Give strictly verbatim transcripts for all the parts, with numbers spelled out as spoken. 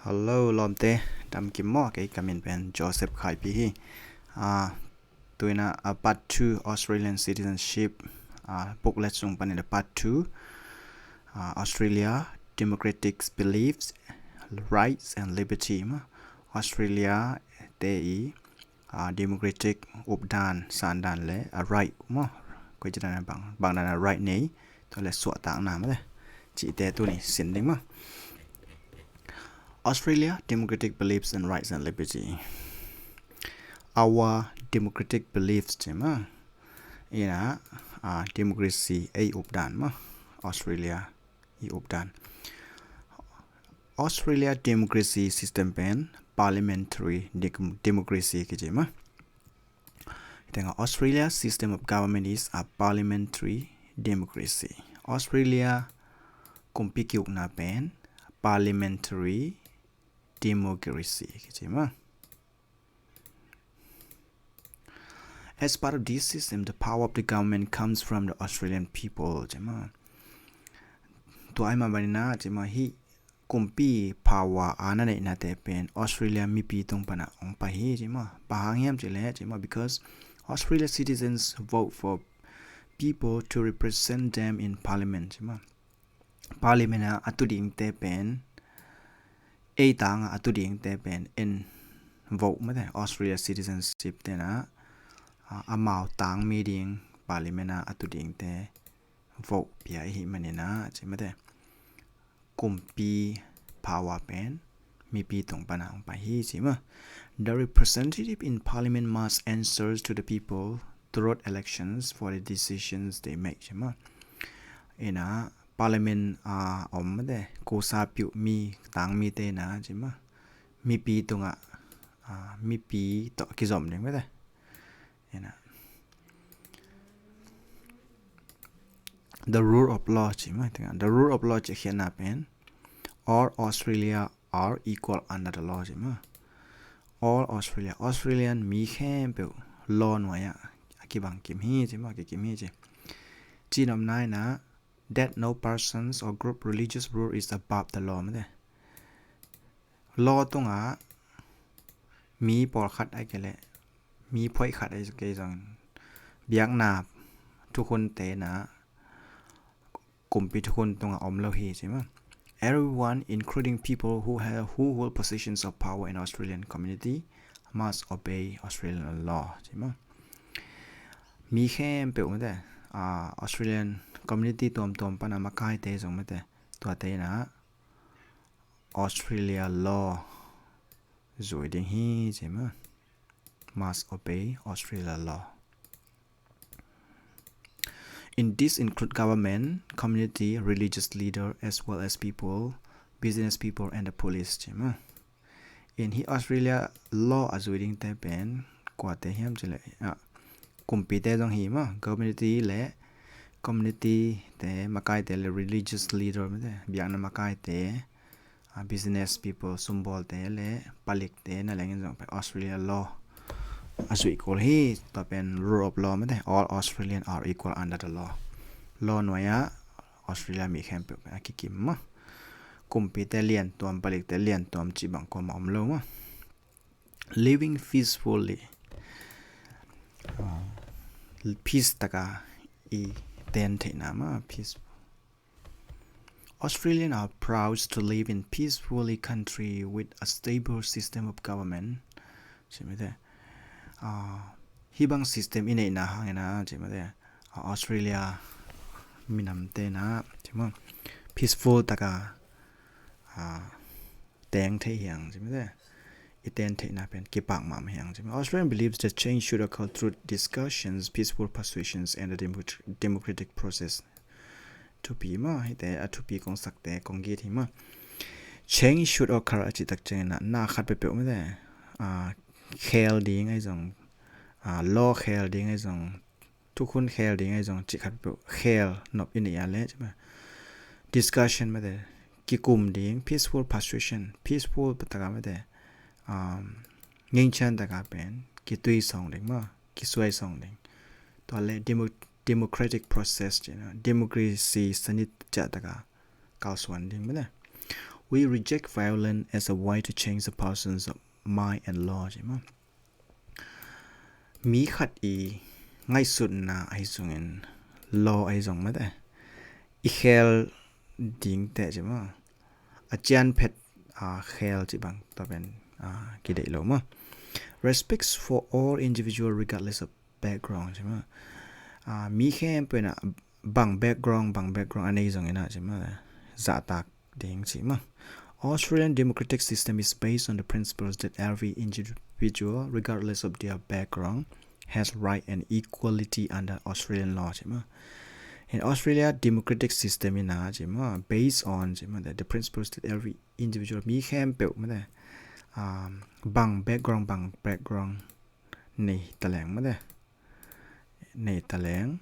Hello lawmte, dam kim maw? Kei ka min pen Joseph Khaipi hi. Ah, tuina a part two Australian citizenship, ah, booklet sung panin a part two, ah, Australia democratic beliefs, rights and liberty maw. Australia te i ah, democratic updan, sandan le a right maw. Koi ci dan a bang, bang dan a right nei, tua le suahtakna maw te. Cihte tuni sin ding maw. Australia democratic beliefs and rights and liberty. Our democratic beliefs ci maw. Ina, ah, democracy ei updan maw. Australia i updan. Australia democracy system pen parliamentary dec- democracy kici maw. Tengah Australia system of government is a parliamentary democracy. Australia kumpi kiukna pen parliamentary democracy kici maw. As part of this system, the power of the government comes from the Australian people ci maw. Tua ai mah banina ci maw, hi kumpi power a na neihnate pen Australia mipi tung pana ong pai hi ci maw. Bang hang hiam ci le ci maw, because Australia citizens vote for people to represent them in parliament ci maw. Parliament a a tu dingte pen, ei tang a a tu dingte pen en vote maw te, Australia citizenship tena, ah, amau tang mi ding parliament a a tu dingte vote pia i hi manina ci maw te. Kumpi power pen mipi tung pana ong pai hi ci maw. The representative in parliament must answers to the people through elections for the decisions they make ci maw. Ina parliament a om maw te, kusa piu mi tang mite na ci maw, mipi tunga, ah, mipi to kizom ding maw te. Ina the rule of law ci maw. The rule of law ci khiatna pen all Australia are equal under the law ci maw. All Australia, Australian mi khempeuh law nuai a a kibang kim hi ci maw, a kikim hi ci. Ci nopna ina that no persons or group religious rule is above the law maw te. Law tunga mi pawlkhat ai kei le mi phoih khat ai kei zong biakna thukhun tena kumpi thukhun tunga om lo hi ci maw. Everyone, including people who have, who hold positions of power in Australian community, must obey Australian law ci maw. Mi khempeuh maw te, ah, Australian community tuamtuam pana makaite zong maw te, tuate ina Australia law zui ding hi ci maw. Must obey Australia law. In this include government, community, religious leader, as well as people, business people and the police ci maw. In hi Australia law a zui dingte pen kuate hiam ci le, ah, kumpite zong hi maw, community le, community te makaite le, religious leader maw te, biakna makaite, ah, business people, sumbawlte le palikte na lengin zong pen Australia law a zuih kul hi. Tua pen rule of law maw te, all Australian are equal under the law. Law nuai a Australia mi khempeuh pen a kikim maw. Kumpite liantuam, palikte liantuam cih bang kuamah om lo maw. Living peacefully, ah, peace taka i ten theihna maw, peaceful. Australians are proud to live in peacefully country with a stable system of government. Ci maw te, ah, hi bang system i neihna hangina ci maw te, ah, Australia minamte na ci maw, peaceful taka, ah, teng thei hiang ci maw te. I ten theihna pen kipak mahmah hiang ci maw. Australian believes that change should occur through discussions, peaceful persuasions and the demo- democratic process. Thupi maw, hite a thupi kong sakte kong git hi maw. Change should occur a cih tak ciangin na khat peuhpeuh maw te, ah, khel ding ai zong, ah, law khel ding ai zong, thukhun khel ding ai zong cih khat peuh khel nop i neih a le ci maw. Discussion maw te, kikum ding, peaceful persuasion, peaceful taka maw te, um, ngingchian taka pen kitui sawng ding maw, kisuai sawng ding. Tua le demo- democratic process ci na, democracy sanit ciah taka kalsuan ding maw te. We reject violence as a way to change a person's mind and law, ci maw. Mi khat i ngaihsutna ahi zongin, law ahi zong mate, i khel ding teh ci maw. A cian phet a khel ci bang tua pen a kideih lo maw. Respects for all individual regardless of background ci maw. A, mi khempeuh in a bang background, bang background a nei zongin a ci maw, zahtak ding ci maw. Australian democratic system is based on the principles that every individual, regardless of their background, has right and equality under Australian law ci maw. In Australia democratic system in a ci maw, based on ci maw, the, the principles that every individual, mi khempeuh mate, um, bang background, bang background nei taleng mate, nei taleng,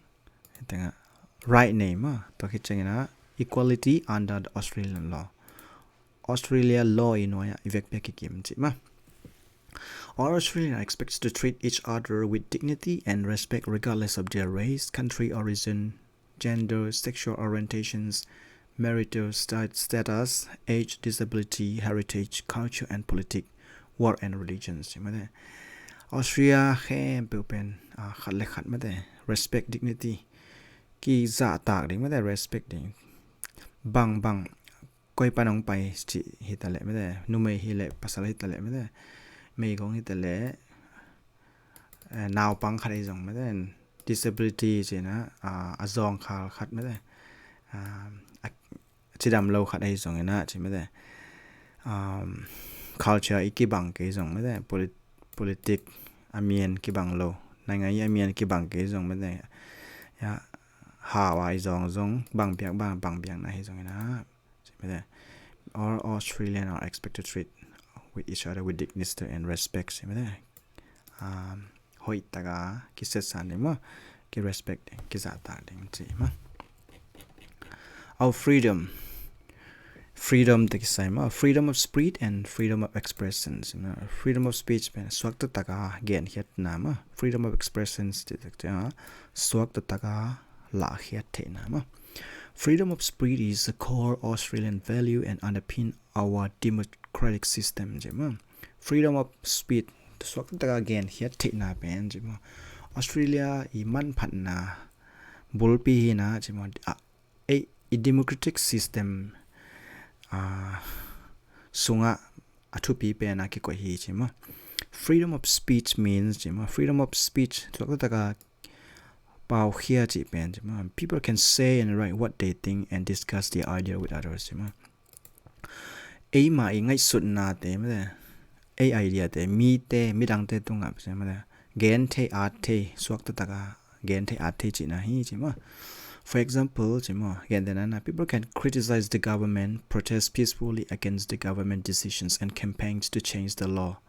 tengah right nei maw, tua khit ciangin a equality under the Australian law. Australia law i nuai ah i vekpi a kikim ci maw. All Australians are expected to treat each other with dignity and respect regardless of their race, country origin, gender, sexual orientations, marital sta-, status, age, disability, heritage, culture and politics, war and religions ci mate. Australia khempeuh pen a, khat le khat mate, respect, dignity, kizahtak ding mate, respect ding. Bang bang, koi pan hong pai ci hi taleh mate, numei hi leh pasal hi taleh mate, meigong hi taleh, eh, naupang khat ahi zong mate, disability ci-in a, a zawngkhal khat mate, a, a cidam lo khat ahi zongin a ci mate, um, culture i kibang kei zong mate, polit-, politics a mian kibang lo, naingan i a mian kibang kei zong mate, ya, hau a i zawng zong bang biak, bang, bang biakna hi zongin a ci mate. All Australians are expected to treat with each other with dignity and respect ci mate. Um, hoih taka kisetsan ding maw, ki-respect ding, kizahtak ding ci maw. Our freedom, freedom te kisai maw, freedom of speech and freedom of expression ci maw. Freedom of speech pen suakta taka genkhiatna maw. Freedom of expression ci tak cia suakta taka lahkhiat theihna maw. Freedom of speech is a core Australian value and underpin our democratic system ci maw. Freedom of speech, suakta taka genkhiat theihna pen ci maw, Australia i manphatna bulpi hi na ci maw. A, ei, i democratic system, a, sungah a thupi pen a kikoih hi ci maw. Freedom of speech means ci maw, freedom of speech, suakta taka paukhia cih pen ci maw, people can say and write what they think and discuss the idea with others ci maw. Eima i ngaihsutnate mate, ei ideate mite, midangte tungah ci mate, gen thei, at thei, suakta taka gen thei, at thei cihna hi ci maw. For example ci maw, gentehna, people can criticize the government, protest peacefully against the government decisions and campaign to change the law,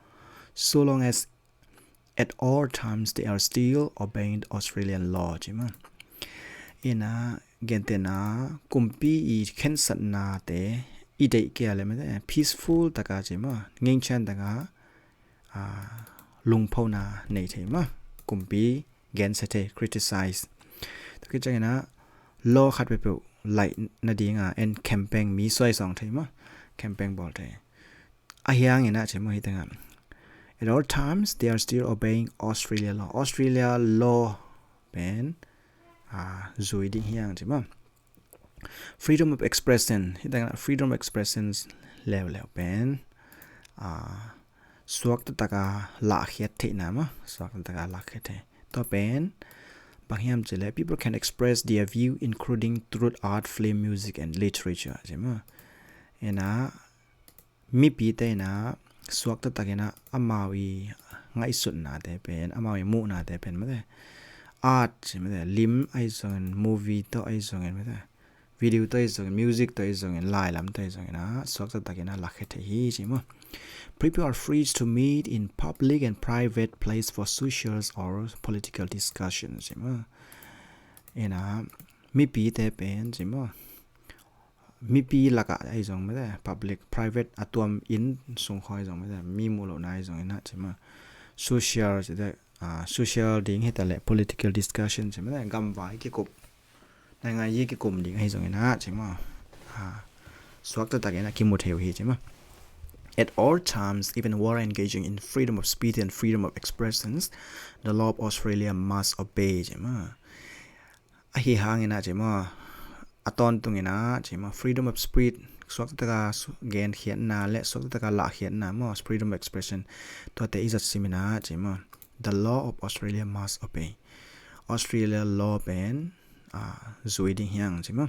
so long as at all times they are still obeying Australian law ci maw. Ina, gentehna, kumpi i khensatnate i deih kei a leh mate, peaceful taka ci maw, ngingchian taka, a, lungphona nei thei maw. Kumpi gensia thei, criticize. Tua khit ciangin a law khat peuhpeuh laih nadinga en campaign, mi suai sawng thei maw, campaign bawl thei. Ahi hangin a ci maw, hi tengah, at all times they are still obeying Australia law. Australia law pen, a, zui ding hi hang ci maw. Freedom of expression, hi tengah freedom of expression leuleu pen, a, suakta taka lahkhiat theihna maw, suakta taka lahkhiat thei. Tua pen bang hiam cih leh people can express their view including through art, film, music and literature ci maw. Ina, mipite ina suakta takin a amau i ngaihsutnate pen, amau i muhnate pen mate, art ci mate, lim ahi zongin, movie tawh ahi zongin mate, video tawh ahi zongin, music tawh ahi zongin, lailam tawh ahi zongin a suakta takin a lakkhia thei hi ci maw. People are free to meet in public and private place for social or political discussions ci maw. Ina, mipite pen ci maw, mipi lakah ahi zong mate, public, private, a tuam inn sung khawng ahi zong mate, mi muh lohna ahi zongin a ci maw, social ci te, a, social ding hi taleh political discussion ci mate, gamvai kikup, naingan i kikum ding ahi zongin a ci maw, a, suakta takin a kimu thei uh hi ci maw. At all times, even while engaging in freedom of speech and freedom of expressions, the law of Australia must obey ci maw. Ahi hangin a ci maw, a tawntungin a ci maw, freedom of speech, suakta taka genkhiatna le suakta taka lahkhiatna maw, freedom of expression, tuate i zat simin a ci maw, the law of Australia must obey. Australia law pen zui ding hi hang ci maw.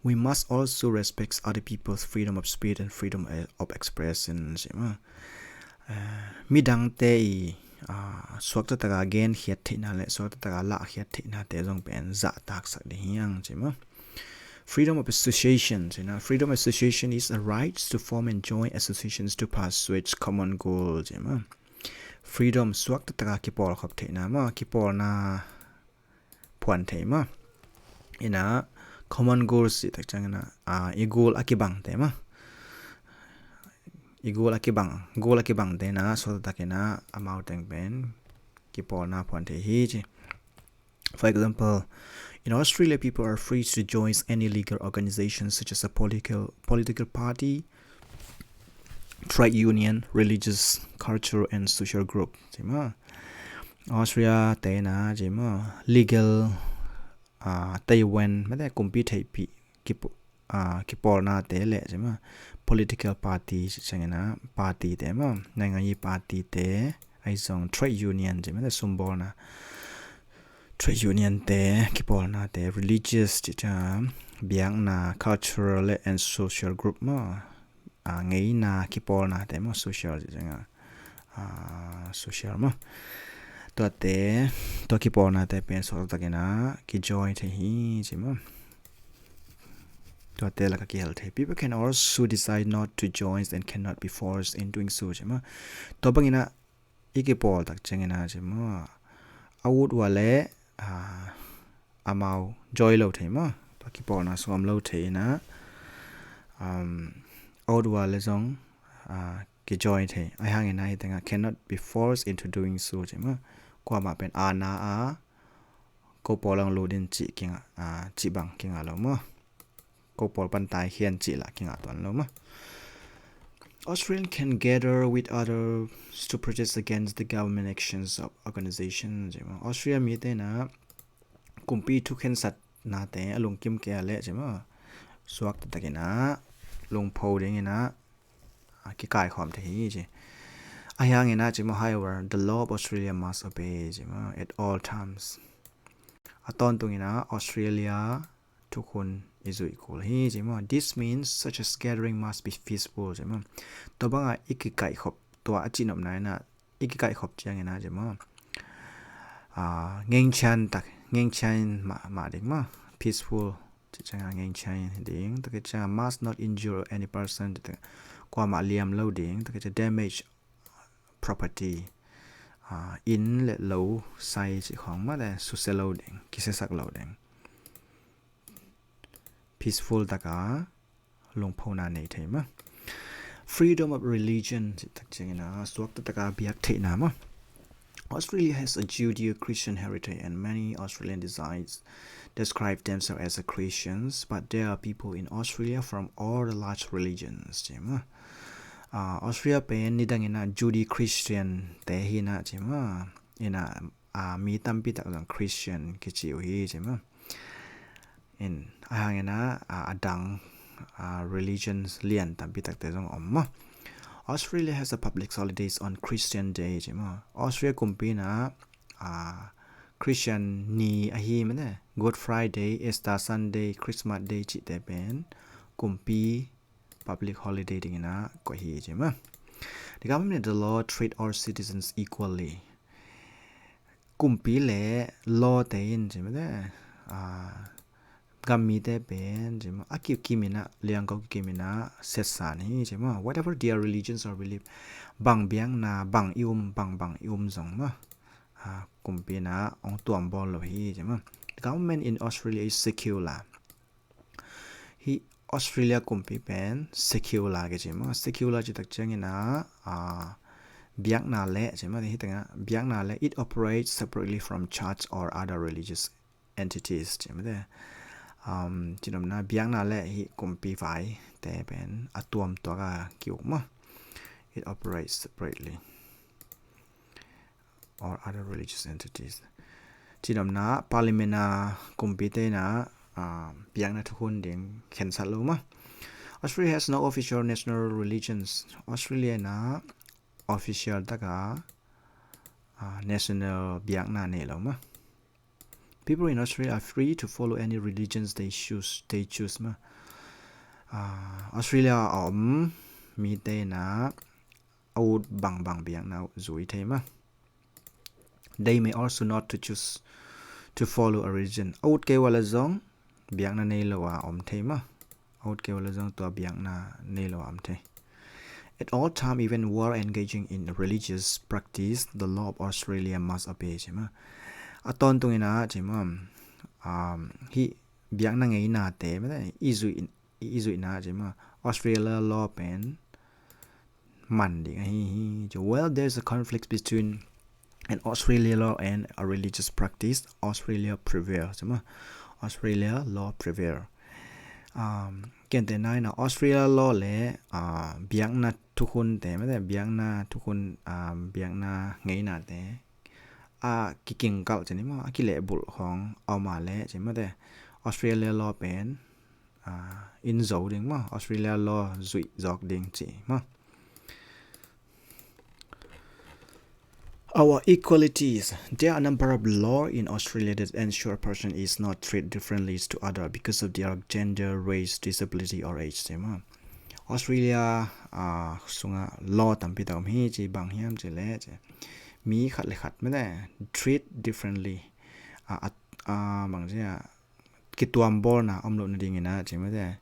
We must also respect other people's freedom of speech and freedom of expression ci maw. Midangte i suakta taka genkhiat theihna le suakta taka lahkhiat theihnate zong pen zahtaksak ding hi hang ci maw. Freedom of association ci na, freedom of association is a right to form and join associations to pursue common goal ci maw. Freedom, suakta taka kipawlkhop theihna maw, kipawlna phuan thei maw. Ina common goals cih tak ciangina i goal a kibangte maw, i goal a kibang, goal a kibangte na suakta takina amau teng pen kipawlna phuan thei hi ci. For example, in Australia, people are free to join any legal organization such as a political, political party, trade union, religious, cultural and social group ci maw. Australia te na ci maw, legal, taiwan mate kumpi theihpih kipawlnate le ci maw, political party ci ciangina party te maw, nainganyi party te, ahi zong trade union ci mate sumbawlna, trade union te kipawlnate, religious ci ciang biakna, cultural le and social group maw, ngeina kipawlnate maw, social ci cianga social maw. Tuate, tua kipawlnate pen suakta takina kijoin thei hi ci maw. Tuate laka kihel thei. People can also decide not to join and cannot be forced in doing so ci maw. Tua bangina i kipawl tak ciangina ci maw, a ut ua le amau join lo thei maw. Tua kipawlna sung om lo thei ina, a ut ua le zong kijoin thei. Ahi hangina hi tenga cannot be forced into doing so ci maw. Kuamah pen ana a ko pawl ang lut in cih kinga, cih bang kinga lo maw. Ko pawl pan taikhian cih lah kinga tuan lo maw. Australian can gather with others to protest against the government actions of organization ci maw. Australia mite na kumpi thukhensatnate a lungkim kei a le ci maw, suakta takina lungpho dingina kikaikhawm thei hi ci. Ahi hangina ci maw, however, the law of Australia must obey ci maw at all times. A tawntungina Australia thukhun i zuih kul hi ci maw. This means such a gathering must be peaceful ci maw. Tua banga i kikaihkhop, tua a cihnopna ina i kikaihkhop ciangina ci maw, ngengchian tak, ngengchian mah ding maw, peaceful ci cianga ngengchian ding. Tua khit cianga must not injure any person, kuamah liam lo ding. Tua khit cianga damage property, inn le lo sai cih khawng mah le susia lo ding, kisiasak lo ding. Peaceful taka lungphona nei thei maw. Freedom of religion cih tak ciangina suakta taka biak theihna maw. Australia has a Judeo-Christian heritage and many Australian decides describe themselves as a Christians, but there are people in Australia from all the large religions ci maw. Australia pen nidangina Judeo-Christian te hina ci maw. Ina mi tampi tak zong Christian kici uh hi ci maw. In a hangina a dang religions lian tampi takte zong om maw. Australia has a public holidays on Christian Day ci maw. Australia kumpina Christian ni ahi mane, Good Friday, Easter Sunday, Christmas Day cihte pen kumpi public holiday dingina koih hi ci maw. The government and the law treat all citizens equally. Kumpi le law te in ci mate, gam mite pen ci maw, a kikim ina, liangko kikim ina siatsan hi ci maw. Whatever their religions or belief, bang biakna bang i um, bang bang i um zong maw, kumpi ina hong tuambawl lo hi ci maw. The government in Australia is secular. Hi Australia kumpi pen secular kici maw. Secular cih tak ciangina biakna le ci maw, hi tengah biakna le it operates separately from church or other religious entities ci mate. Um, cinomna biakna le hih kumpi vai te pen a tuam tuak a ki-uk maw. It operates separately or other religious entities. Cinomna parliament a kumpi te na, ah, biakna thukhun ding khensat lo maw. Australia has no official national religions. Australia na official taka, ah, national biakna nei lo maw. People in Australia are free to follow any religions they choose, they choose maw. Ah, Australia a om mite na a ut bangbang biakna uh zui thei maw. They may also not to choose to follow a religion. A ut kei uh a la zong biakna nei lo a om thei maw. A ut kei uh a la zong tua biakna nei lo a om thei. At all time, even while engaging in religious practice, the law of Australia must obey, ci maw. A tawntung in a, ci maw, um, hih biakna ngeina te mete i zuih in, i zuih na, ci maw, Australia law pen man ding ahi hi. Ci, where there's a conflict between an Australia law and a religious practice, Australia prevail, ci maw. Australia law prevail. Um, kente na ina Australia law le, ah, biakna thukhun te mete, biakna thukhun, um, biakna ngeina te a kikingkalh ci ni maw, a kilehbulh khawng a om a le ci mete, Australia law pen, ah, in zo ding maw, Australia law zuih zawk ding ci maw. Our equalities. There are a number of law in Australia that ensure a person is not treated differently to other because of their gender, race, disability or age, ci maw. Australia, ah, sunga law tampi tak om hi ci, bang hiam ci le ci, mi khat le khat mete treat differently, ah, ah, ah, bang ci a, kituambawlna om loh nading ina ci mete,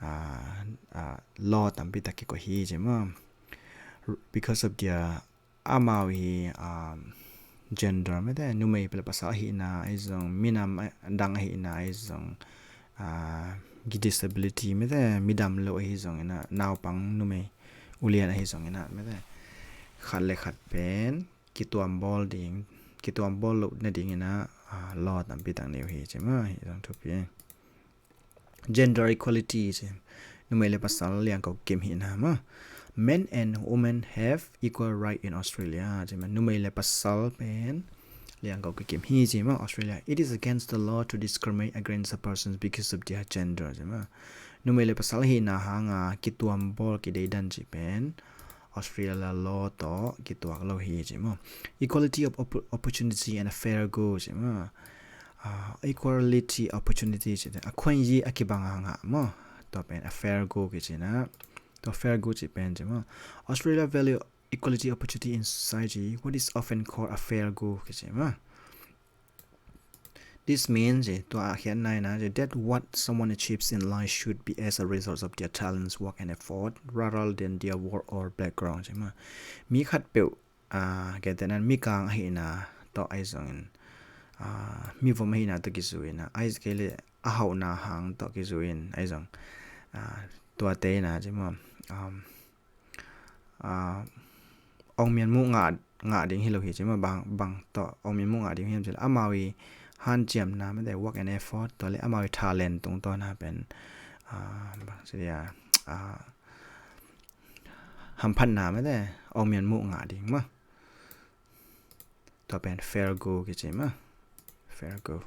ah, ah, law tampi tak kikoih hi ci maw. Because of their amau hi, um, gender mete, numei le pasal ahihna ahi zong, minam a-, dang ahihna ahi zong, ah, disability mete, midam lo ahi zong ina, naupang numei ulian ahi zong ina mete, khat le khat pen kituambawl ding, kituambawl loh nading ina, ah, law tampi tak nei uh hi ci maw, hi zong thupi. Gender equality ci, numei le pasal liangko kim hihna maw. Men and women have equal right in Australia ci maw, numei le pasal pen liangko kikim hi ci maw Australia. It is against the law to discriminate against a person because of their gender ci maw. Numei le pasal hihna hanga kituambawl kideidan ci pen Australia law tawh kituak lo hi ci maw. Equality of opp-, opportunity and a fair go ci maw. Ah, equality opportunity ci, a khuaiyi a kibang a ngah maw. Tua pen a fair go kici na. Tua fair go ci pen ci maw. Australia value equality opportunity in society, what is often called a fair go kici maw. This means, eh, tua a khiatna ina, eh, that what someone achieves in life should be as a result of their talents, work and effort, rather than their work or background ci maw. Mi khatpeuh, ah, kei te nan mikang ahihna tawh ahi zongin, ah, mivom ahihna tawh kizui ina, ahi kei le a hauhna hang tawh kizui in ahi zong, ah, tuate ina ci maw, um, ah, ong mian muh ngah, ngah ding hi lo hi ci maw, bang, bang tawh ong mian muh ngah ding hiam ci le amau i hanciamna mete, work and effort, tua le amau i talent tungtawna pen, ah, bang ci dia, ah, hamphatna mete, ong mian muh ngah ding maw. Tua pen fair go kici maw. Fair go.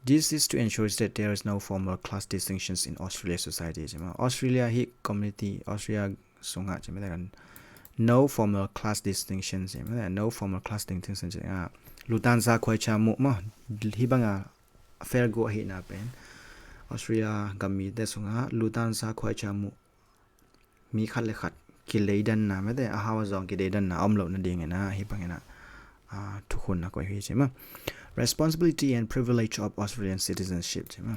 This is to ensure that there is no formal class distinctions in Australia society ci maw. Australia hi community, Australia sungah ci maw, no formal class distinctions ci maw, no formal class distinctions ci a, lutansa khuaicha muh maw. Hi banga fair go ahihna pen Australia gam mite sungah lutansa khuaicha muh mi khat le khat kileidanna mete, a hau a zawng kileidanna om loh nading ina, hi bang ina, ah, thukhun a koih hi ci maw. Responsibility and privilege of Australian citizenship ci maw.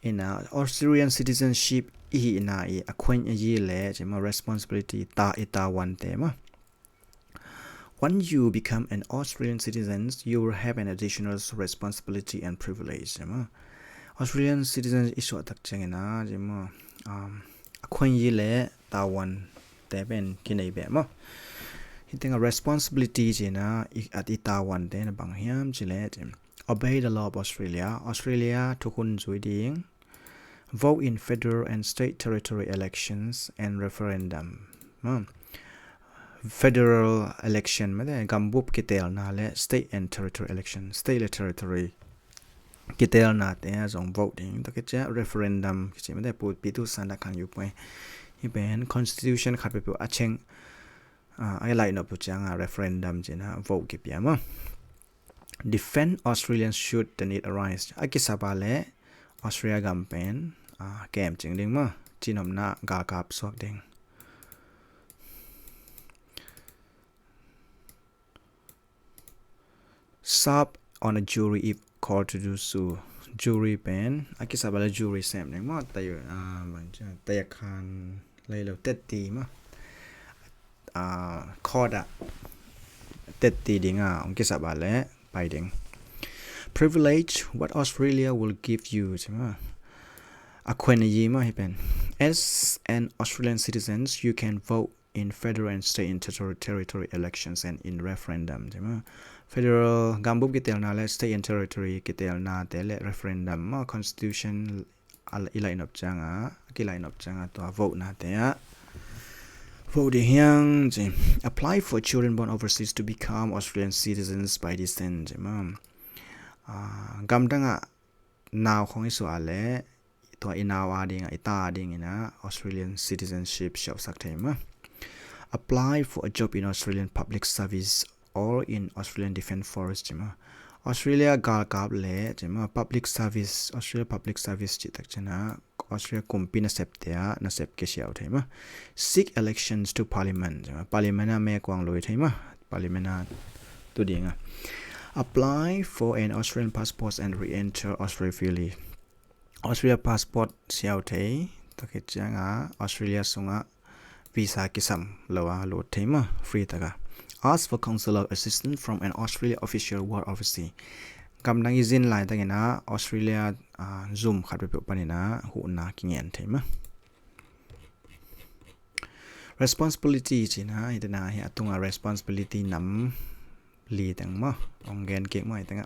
Ina Australian citizenship i hihna i a khuaiyi le ci maw, responsibility ta, i tavuante maw. When you become an Australian citizen, you will have an additional responsibility and privilege ci maw. Australian citizen i suah tak ciang ina ci maw, um, a khuaiyi le tavuante pen kinei beh maw. Hi teng a responsibility ci ina i, at i tavuante na bang hiam ci le ci, Obey the law of Australia. Australia thukhun zui ding. Vote in federal and state territory elections and referendum. Federal election mate gambup kitelna le state and territory election, state le territory kitelna te a zong vote ding. Tua khit ciang referendum kici mate pu pitu sanda khang yu poi. Hi pen constitution khat peuhpeuh a cheng a i laih nop uh cianga referendum cina vote kipia maw. Defend Australians should the need arise. A kisap a le Australia gam pen a kem cing ding maw. Cinopna galkap suak ding. Serve on a jury if called to do so. Jury pen a kisap a le jury sem ding maw. Tayu a bang cia tayakhan leilo tetti maw. Court ah tetti dinga ong kisap a le pai ding. Privilege what Australia will give you cima. A khuen a yi maw hi pen. As an Australian citizens, you can vote in federal and state and territory, territory elections and in referendum cima. Federal gambup kitelna le state and territory kitelna te le referendum maw constitution i laih nop cianga, a kilaih nop cianga tua vote na te a vote ding hiang ci. Apply for children born overseas to become Australian citizens by descent cima. Gamdang ah nau khong i suah le tua i nau a ding a i ta ding ina Australian citizenship siausak thei maw. Apply for a job in Australian public service or in Australian Defence Force cima. Australia galkap le cima public service, Australia public service cih tak cina Australia kumpi nasep te a nasep kisiau thei maw. Seek elections to parliament cima. Parliament a mekuang lui thei maw. Parliament a tu dinga. Apply for an Australian passport and re-enter Australia freely. Australia passport siau thei. Tua khit cianga Australia sunga visa kisam lo a lut thei maw free taka. Ask for consular assistance from an Australia official while overseas. Gamdang i zin lai takina Australia zum khat peuhpeuh panina huhna kingen thei maw. Responsibility cina hi tena hi a tunga responsibility nam li teng maw ong gen kik maw hi tenga.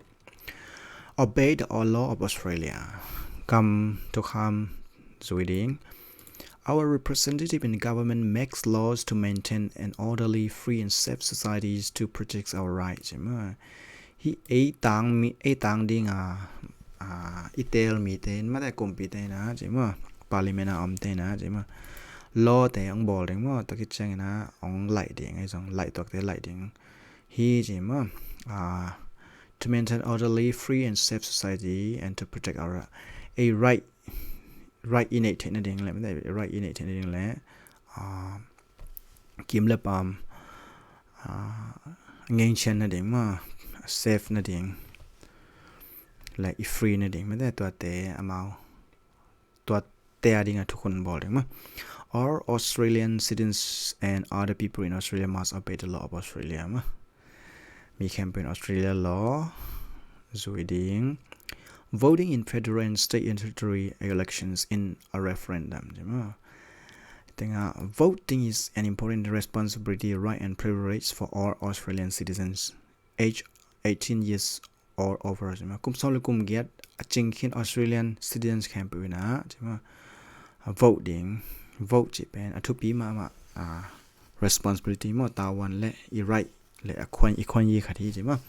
Obey the law of Australia. Kam thukham zui ding. Our representative in government makes laws to maintain an orderly, free and safe societies to protect our rights. Hi ei tang mi, ei tang dinga i tel mi te in mate kumpi te na cima parliament a om te na cima law te ong bawl ding maw. Tua khit ciangina ong laih ding ei zong laih tuak te laih ding. Hi cima to maintain orderly, free and safe society and to protect our ei right, right i neih theih nading le mate right i neih theih nading le kim le pam ngengchian nading maw safe nading le i free nading mate tuate amau tuate a dinga thukhun bawl ding maw. All Australian citizens and other people in Australia must obey the law of Australia maw. Mi khempeuh in Australia law zui ding. Voting in federal and state and territory elections in a referendum cima. Tenga voting is an important responsibility, right and privilege for all Australian citizens aged eighteen years or over cima. Kum sawm le kum giat a cing khin Australian citizens khempeuh ina cima vote ding. Vote cih pen a thupi mahmah responsibility maw tawan le i right le a khuan i khuan yi khat hi cima.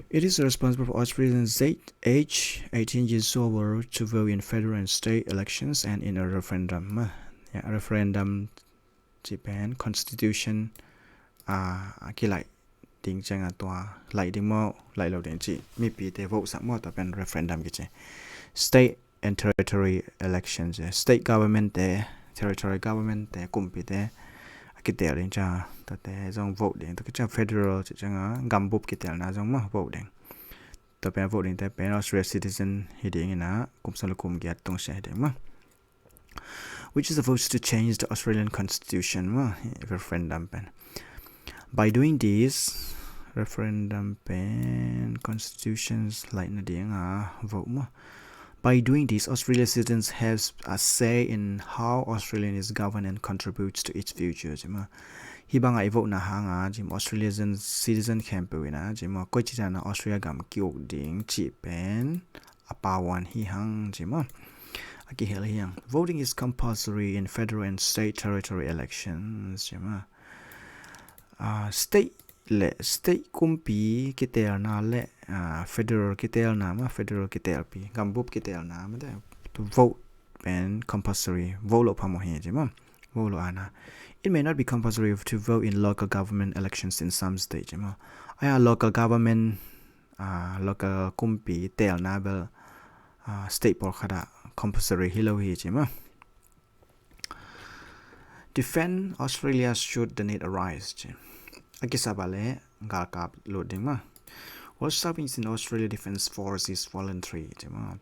It is responsible for Australians age eighteen years over to vote in federal and state elections and in a referendum. Referendum cih pen constitution a kilaih ding cianga tua laih ding maw laih lo ding cih mipite vote sak maw tua pen referendum kici. State and territory elections, state government te, territory government te, kumpi te a kitel ding cianga tuate zong vote ding. Tua kici federal cih cianga gambup kitelna zong maw vote ding. Tua pen vote ding te pen Australia citizen hi ding ina kum sawm le kum giat tungsia hi ding maw. Which is supposed to change the Australian constitution maw referendum pen. By doing this, referendum pen constitutions laih nadinga vote maw. By doing this, Australian citizens have a say in how Australian is governed and contributes to its future, ci maw. Hih bangah i vote na hangah, ci maw, Australian citizen khempeuh in a, ci maw, koici dan a Australia gam ki-uk ding cih pen a power hi hang, ci maw. A kihel hi hang. Voting is compulsory in federal and state territory elections, ci maw. Ah, state le state kumpi kitelna le, ah, federal kitelna maw, federal kitelpi, gambup kitelna maw, te, to vote pen compulsory, vote loh phamawh hi, ci maw. Vote loh ana. It may not be compulsory to vote in local government elections in some state, ci maw. Ahi a local government, ah, local kumpi telna bel, ah, state pawlkhat ah compulsory hi lo hi, ci maw. Defend Australia should the need arise, ci. A kisap a le galkap lut ding maw. All service in Australia Defence Force is voluntary, ci maw.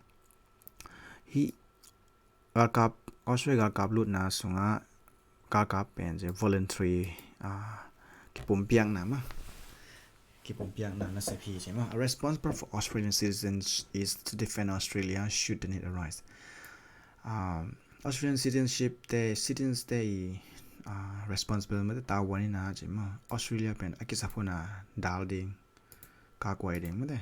Hih galkap, Australia galkap lutna sungah galkap pen ci voluntary, ah, kipumpiakna maw. Kipumpiakna nasep hi, ci maw. A responsible for Australian citizens is to defend Australia should the need arise. Um, Australian citizenship te, citizens te i, ah, responsible maw te, tavuan hi na, ci maw. Australia pen a kisap hun a dal ding, kakuai ding maw te,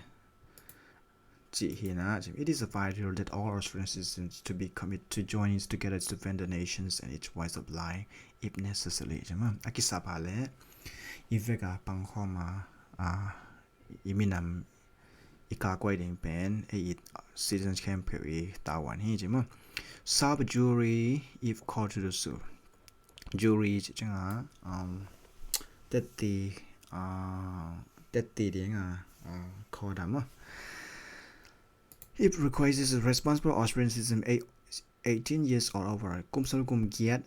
ci hi na, ci. It is a vital that all Australian citizens to be commit to joining together to defend the nations and its ways of life if necessary, ci maw. A kisap a le i vek a pangkhawm a, ah, i minam i kakuai ding pen ei i citizens khempeuh i tavuan hi, ci maw. Serve a jury if called to do so. Jury ci ciangah, um, tetti, ah, tetti ding a, ah, court ah maw. If request is responsible Australian citizen eight, eighteen years or over, kum sawm kum giat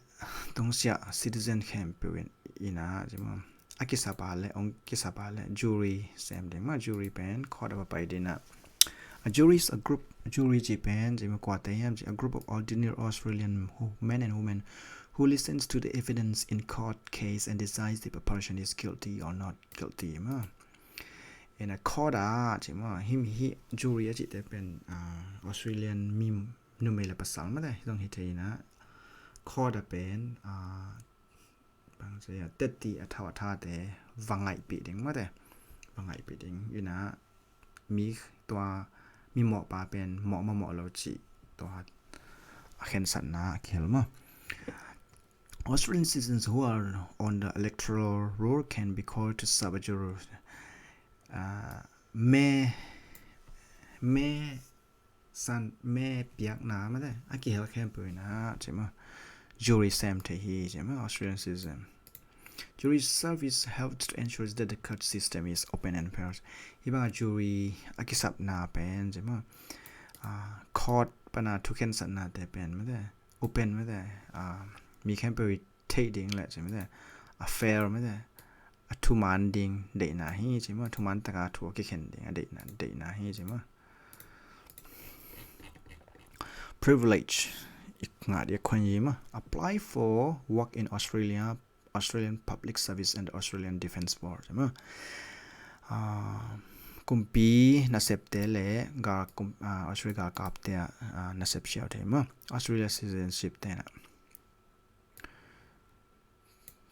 tungsiah citizen khempeuh in, in a, ci maw. A kisap a le, ong kisap a le, jury sem ding maw, jury pen court a va pai ding a. A jury is a group, jury ci pen, ci maw, kuate hiam ci, a group of ordinary Australian who, men and women who listens to the evidence in court case and decides if a person is guilty or not guilty maw. In a court ah, ci maw, hih, hih jury a cihte pen, ah, Australian mi numei le pasal maw te, hi zong hi thei na. Court ah pen, ah, bang ci a, tetti a thau a thate va ngaihpih ding maw te. Va ngaihpih ding. In a mi tua, mi mawhpa pen mawh maw mawh lo cih tua a khensatna a kihel maw. Australian citizens who are on the electoral roll can be called to serve a jury. Ah, me, me san, me piakna maw te, a kihel khempeuh in a, ci maw, jury sem thei hi, ci maw, Australian citizen. Jury service helps to ensure that the court system is open and fair. Hih bang a jury a kisapna pen, ci maw, ah, court pan a thukhensatnate pen maw te, open maw te, ah, mi khempeuh i theih ding le, ci maw te, a fair maw te, a thuman ding deihna hi, ci maw, thuman taka thu a kikhen ding a deihna, deihna hi, ci maw. Privilege, i ngah ding a khuan hi maw. Apply for work in Australia, Australian Public Service and Australian Defence Force, ci maw. Ah, kumpi nasepte le gal kum, ah, Australia galkapte ah, ah, nasep siau thei maw. Australia citizenship te na.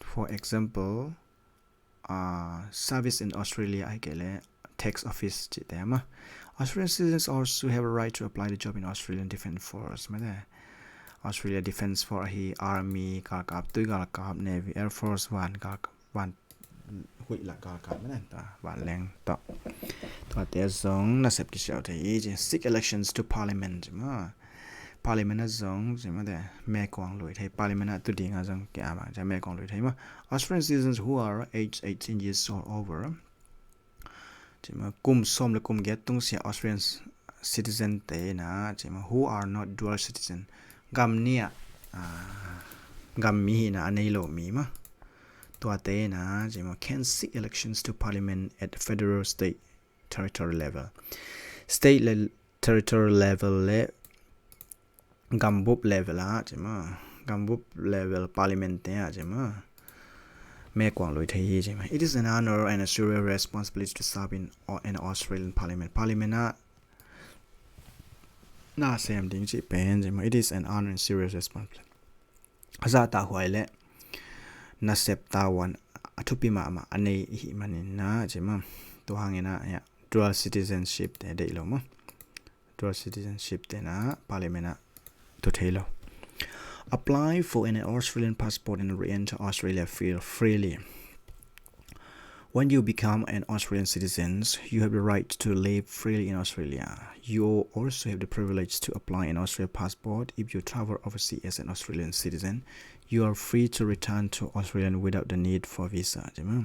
For example, ah, service in Australia ahih kei le tax office cihte maw. Australian citizens also have a right to apply the job in Australian Defence Force maw te. Australia Defence Force ahi army, galkap, tui galkap, navy, air force, van galkap, van huih lak galkap maw te, tua vanleng tawh. Tuate zong nasep kisiau thei hi, ci. Seek elections to parliament, ci maw. Parliament ah zong, ci maw te, mekuang lui thei, parliament ah tu ding ah zong kia bang, ci, mekuang lui thei maw. Australian citizens who are aged eighteen years or over, ci maw, kum sawm le kum giat tungsiah Australian citizen te in a, ci maw, who are not dual citizen, gam nih ah, ah, gam mi hihna a nei lo mi maw, tuate in a, ci maw, can seek elections to parliament at federal, state, territory level. State le territory level le gambup level ah, ci maw, gambup level parliament te ah, ci maw, mekuang lui thei hi, ci maw. It is an honor and a serious responsibility to serve in an Australian parliament. Parliament ah na sem ding cih pen, ci maw, it is an honor and serious responsibility. A zahtakhuai le nasep tavuan a thupi mahmah a nei i hih manin ah, ci maw. Tua hangin ah, ya, dual citizenship te deih lo maw. Dual citizenship te na parliament ah tu thei lo. Apply for an Australian passport and re-enter Australia feel freely. When you become an Australian citizen, you have the right to live freely in Australia. You also have the privilege to apply an Australian passport. If you travel overseas as an Australian citizen, you are free to return to Australia without the need for visa. Ci maw.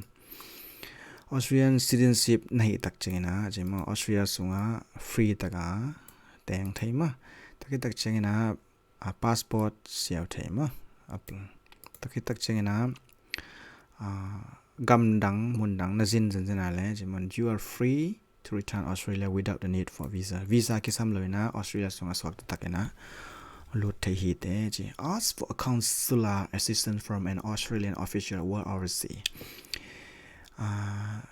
Australian citizenship na hih tak ciangin ah, ci maw, Australia sungah free takin teng thei maw. Tua khit tak ciangin ah, a passport siau thei maw. A pl-, tua khit tak ciangin ah, a, gamdang, mundang na zin zenzen a le, ci maw, you are free to return Australia without the need for visa. Visa kisam lo in ah Australia sungah suakta takin ah lut thei hi te ci. Ask for a consular assistance from an Australian official while overseas. Uh,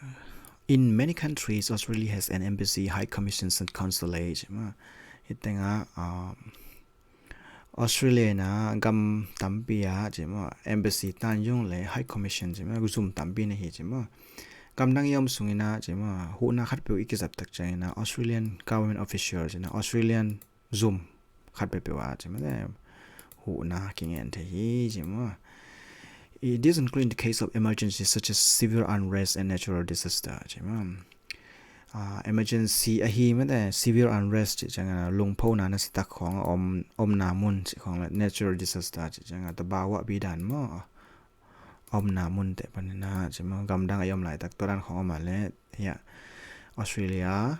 in many countries, Australia has an embassy, high commissions and consulate. Ci maw. Hih tengah, um, Australia in ah gam tampi ah, ci maw, embassy, tanyung le high commission, ci maw, zum tampi na hi, ci maw. Gamdang i om sungin ah, ci maw, huhna khatpeuh i kizap tak ciangin ah Australian government official, ci maw, Australian zum khat peuhpeuh ah, ci maw, huhna kingen thei hi, ci maw. It is included in the case of emergencies such as civil unrest and natural disaster, ci maw. Ah, emergency ahi mate, civil unrest cih ciangin ah lungphona na sitak khawng a om, omna mun cih khawng le natural disaster cih ciangin ah tabawa bidan maw, omna mun te panin ah, ci maw, gamdang a i om laitak tua dan khawng om a le, ya, Australia,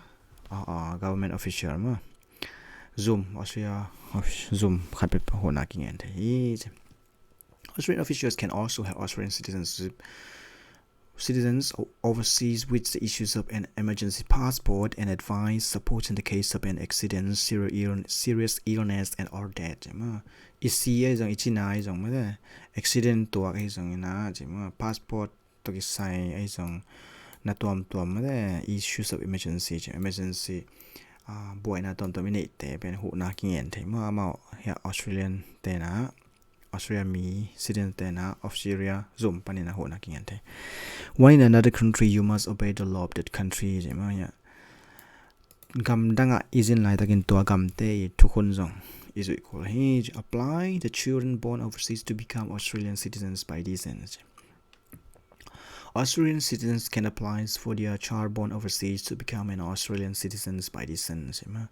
ah, ah, government official maw, zum, Australia offic-, zum khat peuhpeuh huhna kingen thei hi, ci. Australian officials can also help Australian citizenship citizens o-, overseas with the issues of an emergency passport and advice support in the case of an accident, serious ill-, serious illness and or death. Ci maw. I si ahi zong, i cina ahi zong mate, accident tuak ahi zongin ah, ci maw, passport tawh kisai ahi zong, na tuamtuam mate, issues of emergency, ci, emergency, ah, buaina tuamtuam i neihte pen huhna kingen thei maw, amau, ya, Australian te na, Australia mi citizen te na, Australia zum panin ah huhna kingen thei. When in another country, you must obey the law of that country, ci maw, ya. Gamdang ah i zin laitakin tua gamte i thukhun zong i zuih kul hi. Apply the children born overseas to become Australian citizens by descent. Australian citizens can apply for their child born overseas to become an Australian citizens by descent. Ci maw.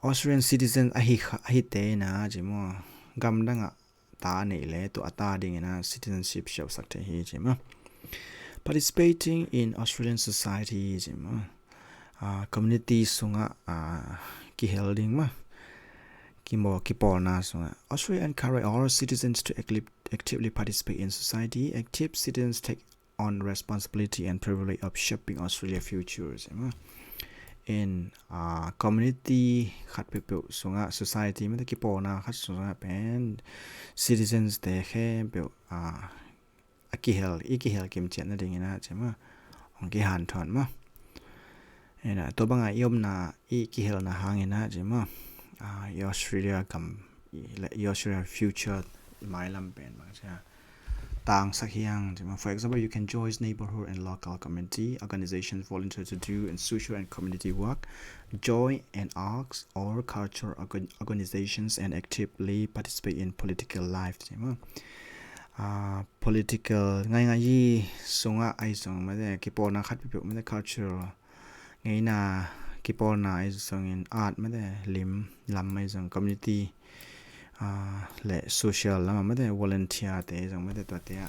Australian citizen ahi kha-, ahi te na, ci maw, gamdang ah ta nei le tua a ta dingin ah citizenship siausak thei hi, ci maw. Participating in Australian society, ci maw. Ah, community sungah, ah, kihel ding maw. Kimaw, kipawlna sungah. Australia encourage all citizens to actively, actively participate in society. Active citizens take on responsibility and privilege of shaping Australia future, ci maw. In, ah, community khat peuhpeuh sungah, society mate, kipawlna khat sungah pen citizens te khempeuh, ah, a kihel, i kihel kimciat nadingin ah, ci maw, hong kihanthawn maw. Ina, tua banga i omna, i kihelna hangin ah, ci maw, ah, i Australia gam, i, le, i Australia future, i mailam pen bang ci a tangsak hiang, ci maw. For example, you can join neighborhood and local community organizations, volunteer to do and social and community work, join an arts or cultural organ-, organizations and actively participate in political life, ci maw. Ah, political ngaingai sungah ahi zong mate, kipawlna khat peuhpeuh mate, cultural ngeina kipawlna ahi zongin, art mate, lim lam ahi zong, community, ah, le social lam ah mate, volunteer te ahi zong mate, tuate ah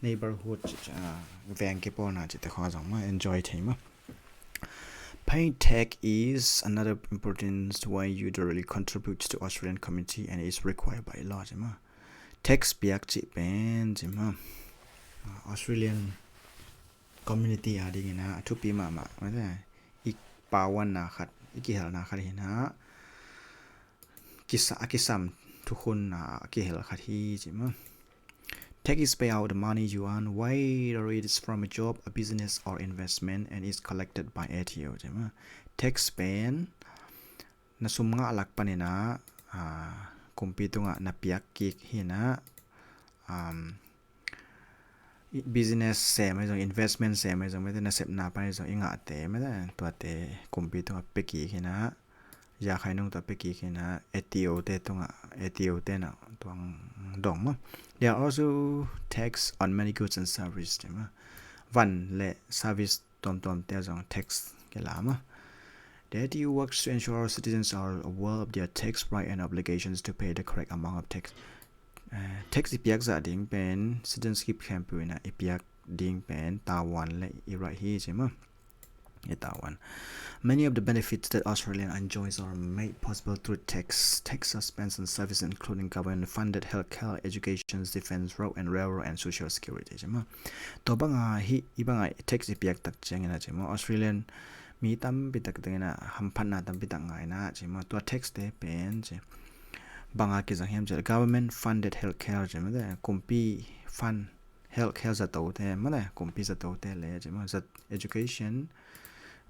neighborhood, ah, veng kipawlna cihte khawng zong maw, enjoy thei maw. Paying tax is another important way you directly contribute to Australian community and is required by law, ci maw. Tax piak cih pen, ci maw, ah, Australian community adingin ah a thupi mahmah mate, i pauanna khat, i kihelna khat hi-in ah, kisa-, a kisam thukhunna a kihel khat hi, ci maw. Tax is pay out the money you earn, whether it is from a job, a business or investment, and is collected by A T O, ci maw. Tax pen na sum ngah lak panin ah, ah, kumpi tungah na piak kik hi in ah, um, business sem ahi zong, investment sem ahi zong, mete nasepna pan ahi zong i ngahte, mete tuate kumpi tungah pia kik hi in ah, yakhai nung tungah pia kik hi in ah, A T O te tungah, A T O te in ah tuang dong maw. There are also tax on many goods and services, ci maw. Van le service tuamtuam te zong tax kila maw. The A T O works to ensure all citizens are aware of their tax right and obligations to pay the correct amount of tax. Eh, tax i piak zah ding pen citizenship khempeuh in ah i piak ding pen tavuan le i right hi, ci maw. I tavuan. Many of the benefits that Australia enjoys are made possible through tax, tax suspension services, including government-funded healthcare, education, defense, road and railroad, and social security, ci maw. Tua banga hi, i banga tax i piak tak ciangin ah, ci maw, Australian mi tampi tak tengin ah hamphatna tampi tak ngah in ah, ci maw. Tua tax te pen, ci, banga kizang hiam cih leh government-funded healthcare, ci maw, te kumpi fund healthcare zato te, maw, te kumpi zato te le, ci maw, zat education,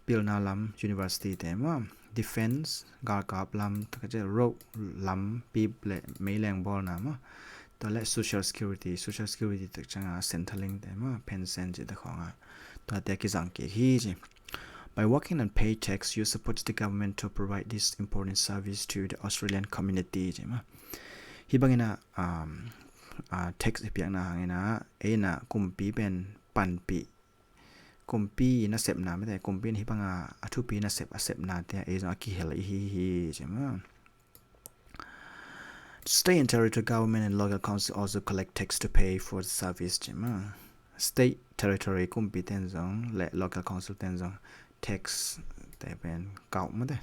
pilna lam, university te maw, defense, galkap lam, tak ciang road lam, pip le meileng bawlna maw, tua le social security, social security tak ciang a Centrelink te maw, pension ci te khawng a, tuate kizang kik hi, ci. By working and pay tax, you support the government to provide this important service to the Australian community, ci maw. Hi bangin ah, um, ah, tax i piakna hangin ah, ei in ah kumpi pen panpih, kumpi nasepna, mete kumpi in hi banga a thupi nasep, a sepna te ei zong a kihel i hi hi, ci maw. State and territory government and local council also collect tax to pay for the service, ci maw. State, territory, kumpi ten zong le local council ten zong tax te pen kauh, mete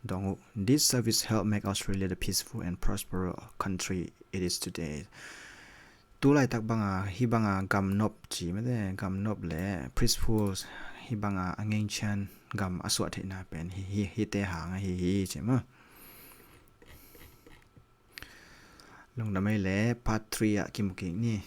dong uh. This service help make Australia the peaceful and prosperous country it is today. Tu laitak banga, hi banga gam nop ci, mete gam nop le peaceful, hi banga a ngengcian gam a suah theihna pen hi, hi, hite hang ahi hi, ci maw. Lungdam ei le, part three ah kimu kik ni.